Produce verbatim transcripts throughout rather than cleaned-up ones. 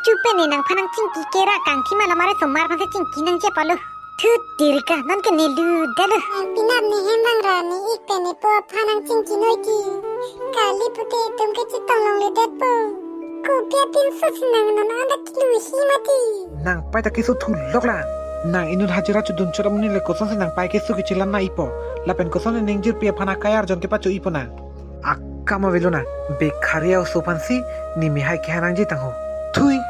Chupe ne nangphan nangchingki kera kangthima lamare somar aphansi chingki nangji apotlo. Thut tirika non ke ne lu delo. Nang pinap ne hem vangra ne ik pen ne po aphan nangchingki noi ti. Kali pute itum ke chetong longledetpo. Kopi apinso si nang non anta kilu hi mati. Nang pai ta keso thulok la. Nang inut hajira chodun chot amonit le kosonsi nang pai keso kechelam nang-ipo. Lapen kosonsi ningjirpi aphan akai arjon kepacho-ipo nang. Akam avelo nang. Bekhari a-oso aphansi ne mehai kehai nangji tangho. Thui.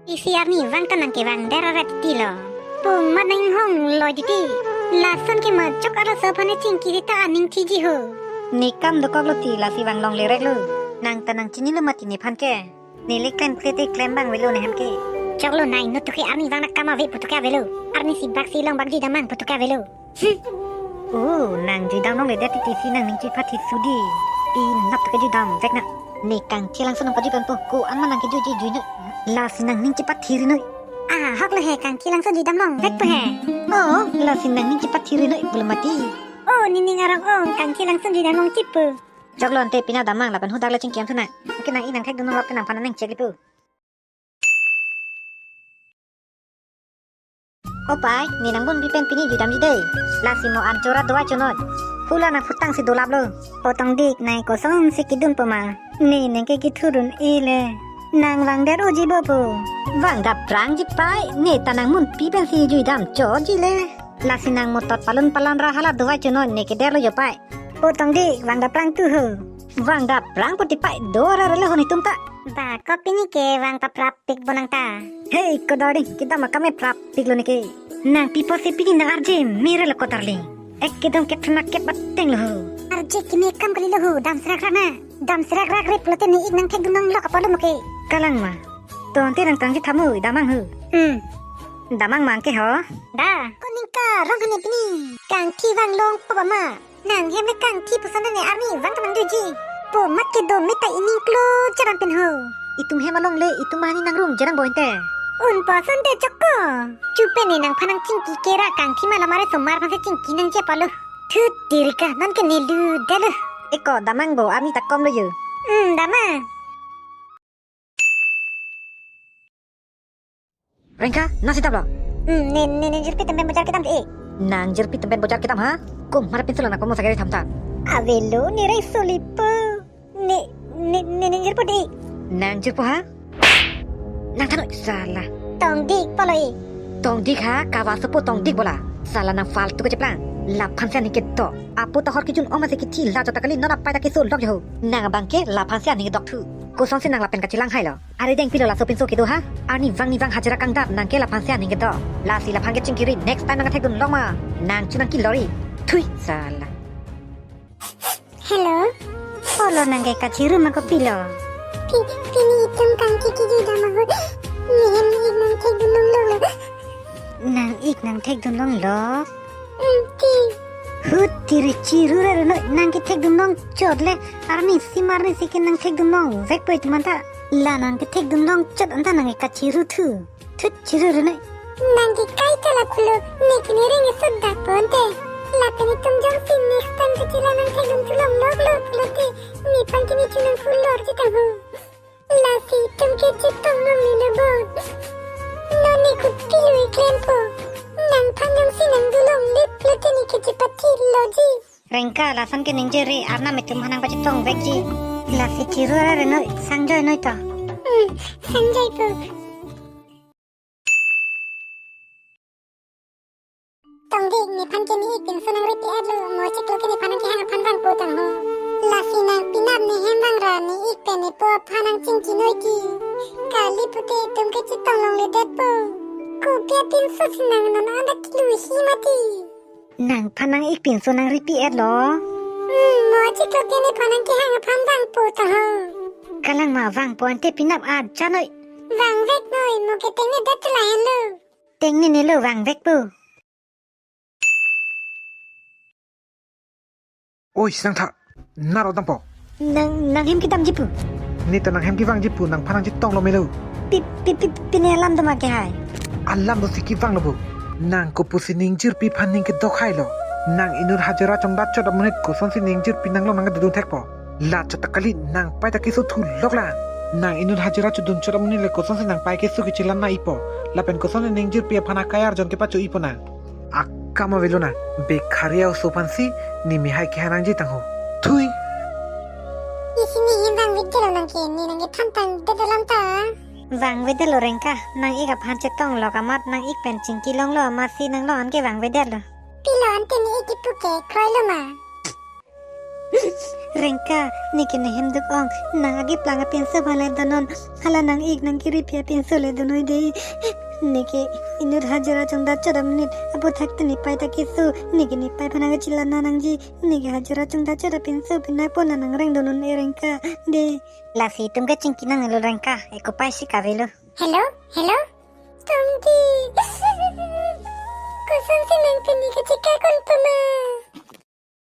Isi arnivang ta nang kevang der arat ti lo. Pung mat nang hong lo titi. Lason ke majok arloso aphan ne chingki ta aning thiji ho. Ne kam dokok lo ti lasi vang longle rek lo. Nang ta nangchinilo mati nephan ke. Neli klem klete klem abang avelo ne hem ke. Choklo nai no tuke arnivang na kam ave putuke avelo. Arnisi bak si long bak jui damang putuke avelo. Hmm. Oh, nang jui dam longledet titi si nangning chepathe sudi. Inap tuke jui damvek nang. Ne kangthilangso nang pajui pen po. Ko-an ma nang kejui jui jui noi. Lasi nangning chepathe ri noi. Ah, hok lo he kangthilangso jui dam longvekpo he. Oh, lasi nangning chepathe ri noi pulo mati. Oh, nening arong ong kangthilangso jui dam longchitpo. Choklo ante pina damang lapen hadak le chingki amthu nang. Oke nang ik nang thekdun longlok te nangphan nangchek lipo. O pai, ne nangbonpi pen pini jui damji dei. Lasi mo an chora dovai chonoi. Hula nang phutang si dolaplo. O Tongdik nai kosonsi kedunpo ma. Ne neng ke kithurun-e le. Nang vang der oji bo po. Vang dapprangji pai, ne ta nangmunpi pensi jui dam chotji le. Lasi nang motot palun palan ra hala dovai chonoi ne kederlo jo pai. O Tongdik, vang dapprang tu ho. Vang dapprang pute pai do ra relo honi tum ta. Ba, ko pini ke vang paprap pik bonang ta. Hei, ko darling, kedam akam me prap pik lo ne ke. Nang pi apotsi pini nang arje me relo ko darling. Ek kedam ke thema ke bateng lo ho. Arje keme kam kali lo ho, dam serak rak na. Dam serak rak rip lo te ne ik nang thekdun longlok apotlo mo ke. Kalang ma. Tonte nang tangji thamu, damang ho. Hmm. Damang mang ke ho. Da. Ko ningka rong hane pini. Kangthi vang longpo ba ma. Nang hem le kangthi puson ne arnivang ta nang doji. Po mat kedo me ta ining klo charan pen ho. Itum hem along le itum hani nang rung jerang boin te. Un puson te chokko. Chupe ne nangphan nangchingki kera kangthima lamare somar aphansi chingki nangji apotlo. Thut tirika non ke ne lu delo. Eko damang bo arni ta kom lo yo. Hmm, damang. Rengka, nang si dam lo? Hmm, ne, ne, ne jirpi tempen bojar kedam de. Nang jirpi tempen bojar kedam ha? Ko mar pinso lo nang komo sagari tham ta. Avelo ne reng solipo. Ne, ne, ne, ne jirpo de. Nang jirpo ha? Nang thanoi sala. Tongdik pulo e. Tongdik ha, kava sopo Tongdik bola. Sala nang faltu kacheplang. Laphan si aning kedo. Apo ta hor kejun oma si kithi la jota kali non apai ta keso lok jo ho. Nang abang ke laphan si aning kedok thu. Kosonsi nang lapen kachelang hai lo. Are deng pilo laso pinso kedo ha. Arnivang nivang hajira kangdap nang ke laphan si aning kedo. Lasi laphan ke chingkiri next time nang thekdun long ma. Nang chu nang kilori. Thui sala. Hello. Pulo nang ke kachiru ma ko pilo. Pi, pini itum kangki kiji dam ahut. Nehem ik nang thekdun longlok lo. Nang ik nang thekdun longlok. Hmm, ti. Hut tiri chiru ra reno nang ke thekdun long chot le. Arnisi marnisi ke nang thekdun longvekpo itum anta. La nang ke thekdun long chot anta nang ke kachiru thu. Thut chiru reno. Nang ke kai ta la pulo, ne kini reng esot dak ponte. Lapen itum jongsi next time ke chila nang thekdun thu longlok lo pulote. Nephan kini chu nang pulorji tangho. Lasi itum ke chetong longle lo bon. Non ne kut pilu iklempo. Nangphan jongsi nang do longle pulote ne ke chepathe loji. Rengka lason ke ningje re arnam itum aphan nang pachetongvekji. Lasi chiru ra reno sangjoi noi to. Hmm, sangjoi po. Tongdik nephan ke ne ik pinso nang ripi-et lo mo chiklo ke nephan nang kehang aphan vangpo tangho. Lasi nang pinap ne hem vangra ne ik pen ne po aphan nang chingki noi ti. Kali pute itum ke chetong longledetpo. Kopi apinso si nang non anta kilu hi mati. Nangphan nang ik pinso nang ripi-et lo. Hmm, mo chiklo ke nephan nang kehang aphan vangpo tangho. Kalang ma vangpo ante pinap aja noi. Vangvek noi mo ke tengne det lahenlo. Tengnene lo vangvekpo. Oi, Sangtha, naro dampo. Nang, nang hem kedamji pu. Ne ta nang hem kevangji pu, nangphan nang chetong lo melo. Pi, pi, pi, pine alam doma kehai. Alam dosi kevang lo pu. Nang kopusi ning jirpi aphan ning kedok hai lo. Nang inut hajira chongdat chot amonit kosonsi ning jirpi nanglo nangdodun thekpo. La chot ta kali, nang pai ta keso thulok la. Nang inut hajira chodun chot amonit le kosonsi nang pai keso kechelan nang-ipo. Lapen kosonsi ning jirpi aphan akayar jon kepacho-ipo nang. Akam avelo nang, bekhari aoso aphansi ne mehai keha nangji tangho. Thui. Isi ne hem vangvedetlo nang ke, ne nang kethan tangdet alam ta. Vangvedetlo Rengka, nang-ik aphan chetong lok amat, nang-ik pen chingki longlo amatsi nang lo-an ke vangvedetlo. Pilo ante ne-ik kipu ke kroilo ma? Rengka, ne ke ne hem duk-ong, nang agi plang apinso aphan le donon, hala nang-ik nang kiripi apinso le donoi de. Ne ke inut hajira chongdat chot amonit, aputhak te ne pai ta keso, ne ke ne pai aphan nang chelan nangji, ne ke hajira chongdat chot apinso pina pona nang reng donon e Rengka de. Lasi itum ke chingki nangnelo Rengka, eko pai si kavelo. Hello, hello. Tongdi. Kosonsi nang pini kachika kon puma?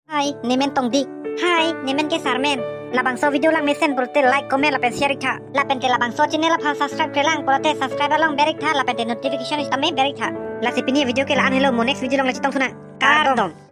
Hi, nemen Tongdi. Hi, nemen ke Sarmen. Labangso video lang mesen pulote like, comment lapen share iktha. Lapen ke labangso channel aphan subscribe kelang pulote subscribe along ber iktha lapen te notification sitame ber iktha. Lasi pini video ke la-an helo, mo next video along le chetong thunang. Kardom.